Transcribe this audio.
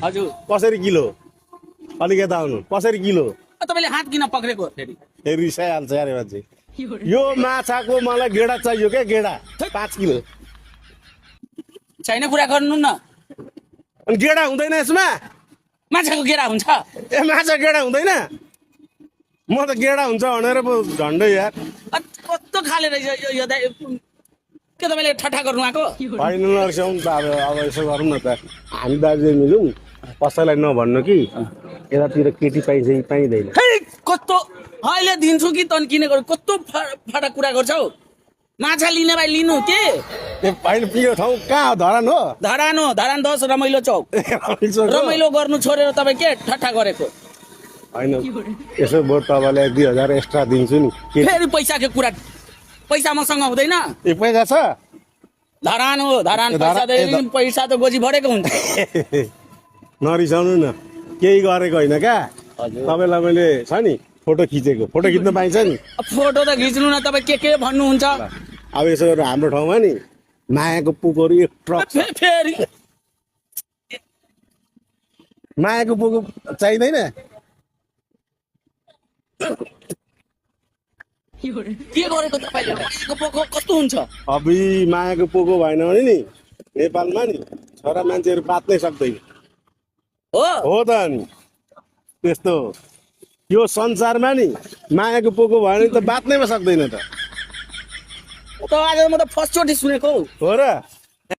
हजुर कसरी किलो अलिक यता आउनु कसरी किलो तपाईँले हात किन पक्रेको फेरि फेरि रिसाइहाल्छ यार यो मान्छे यो माछाको मलाई गेडा चाहियो क्या गेडा 5 किलो छैन कुरा गर्नु न अनि गेडा हुँदैन यसमा माछाको गेडा हुन्छ ए माछा गेडा हुँदैन म त गेडा हुन्छ भनेर पो झन्डै यार कस्तो खाले रहेछ यो के तपाईँले ठट्टा गर्नु आएको होइन नर्स्याउनु त अब यसो गरौँ न त हामी दाजु मिलौँ कसैलाई नभन्नु कि यतातिर केटी पाइन्छ कि पाइँदैन है कस्तो अहिले दिन्छु कि तन किनेको कस्तो फाटा कुरा गर्छौ माछा लिने भाइ लिनु के होइन पिरो ठाउँ कहाँ हो धरान हो धरान 10 रमाइलो चौक रमाइलो गर्नु छोडेर तपाईँ के ठट्टा गरेको होइन यसो बरु तपाईँलाई 2000 एक्स्ट्रा दिन्छु नि फेरि पैसाको कुरा पैसा मसँग हुँदैन ए पैसा छ धरान हो धरान पैसा त गोजी भरेको हुन्छ नरिसाउनु न केही गरेको होइन क्या तपाईँलाई मैले छ नि फोटो खिचेको फोटो खिच्न पाइन्छ नि फोटो त खिच्नु न तपाईँ के भन्नुहुन्छ अब यसो गरेर हाम्रो ठाउँमा नि मायाको पुकहरू एक ट्रक फेरि मायाको पुको चाहिँदैन के गरेको तपाईँले मायाको पोको कस्तो हुन्छ अबि मायाको पोको भएन भने नि नेपालमा नि छोरा मान्छेहरू बाँच्नै सक्दैन हो त नि त्यस्तो यो संसारमा नि मायाको पोको भयो भने त बाँच्नैमा सक्दैन त आज म त फर्स्ट चोटि सुनेको हो र